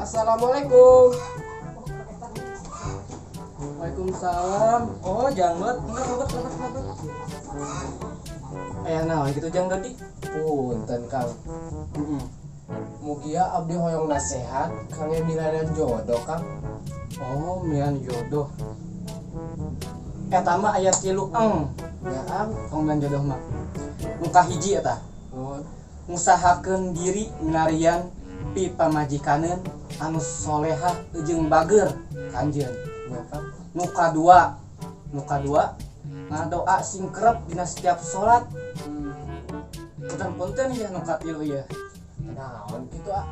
Assalamualaikum. Waalaikumsalam. Oh, janggot. Enggak, enggak, enggak, enggak. Aya naon gitu jang tadi? Punten Kang. Heeh. Mugia abdi hoyong nasehat kang milarian jodoh Kang. Oh, milihan jodoh. Eta mah aya tilu eng. Ya Kang, Tong milihan jodoh mah. Nu kahiji eta. Oh, Ngusahakeun diri milarian pi pamajikaneun anu solehah jeung bager kanjeun. ya Kang. Nu kadua, nu kadua ngadoa sing kerep dina setiap salat. Punten-punten ya nu katilu ieu. Naon kitu ah?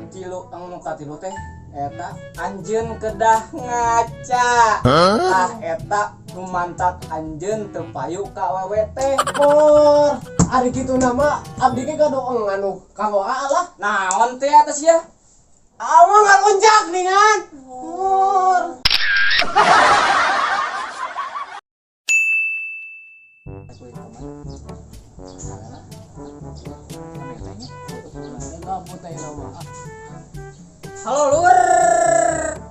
Tilu eng nu katilu teh eta anjeun kedah ngaca. Tah eta nu mantak anjeun teu payu ka awewe teh. Oh, ari kitu nama abdi ge gaduh anu kanggo aa lah. Naon teh atas ya? Awa ngalunjak ningan. Mur. Halo lur.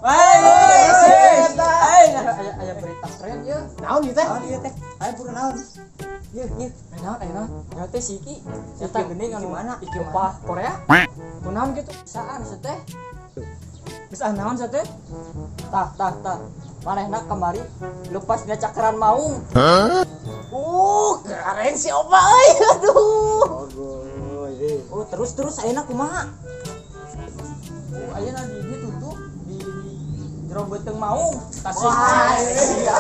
Woi, aya berita keren ya. Naon ieu teh? Naon ieu teh? Ayo buru naon? Yeuh, yeuh. Naon aya naon? Naon teh si Iki. Eta geuning anu mana? Iki opah Korea. Kunaon kitu? Saan teh? Bisa naon teh? Tah, tah, tah. Manehna kamari lepas dina cakran maung. Keren si opa euy. Aduh. Oh, terus terus ayeuna kumaha? Oh, ayeuna di dieu tutup di jero beuteung maung. Tasik. Wah, iya.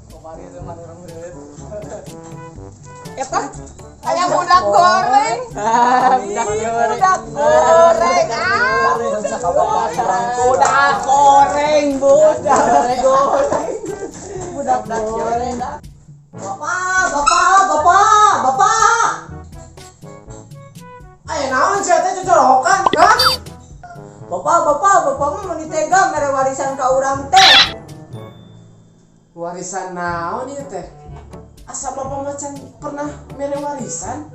Kamari teh mah urang beureuh. Eta Aya budak goreng. Ah, budak goreng. Budak goreng. Ah. Budak goreng, budak goreng. Budak goreng. Bapak, bapak, bapak, bapak. Aya naon sia teh cocorokan? Hah? Bapak, bapak, bapak mah mun ditega mere warisan ka urang teh. Warisan naon ieu teh? Asa bapak macan pernah mere warisan?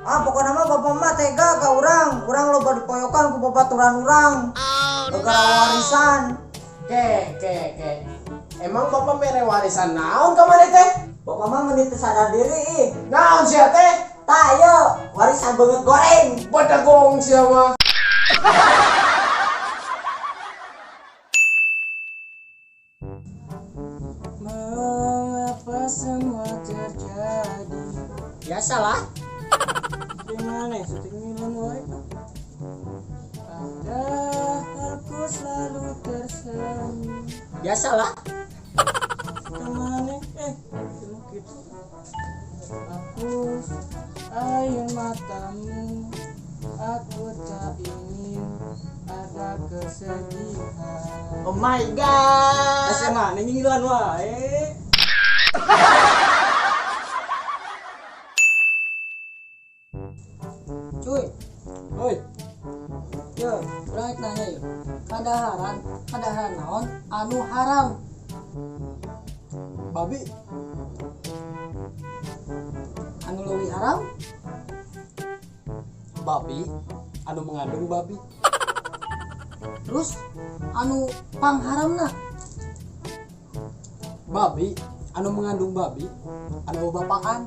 Ah, pokokna mah bapak mah tega ka urang. Urang loba dipoyokan ku babaturan urang. Gara-gara warisan. Ke, ke, ke. Emang bapak mere warisan naon ka maneh teh? Bapak mah mun teu sadar diri ih. Naon sia teh? Tah ieu warisan beungeut goreng. Badagong sia mah. Mengapa semua terjadi? Biasalah. Gimana ya, syuting Milan wae. Padahal ku selalu tersenyum. Biasalah. Kemana? Gitu. Hapus air matamu, aku tak ingin ada kesedihan. Oh my god. SMA ninggilan wae. Cuy, Oi, yo, urang rek nanya yeuh. Kadaharan, kadaharan naon anu haram? Babi, Anu leuwih haram? babi anu mengandung babi. Terus anu pangharamna? Babi anu mengandung babi anu bapaan.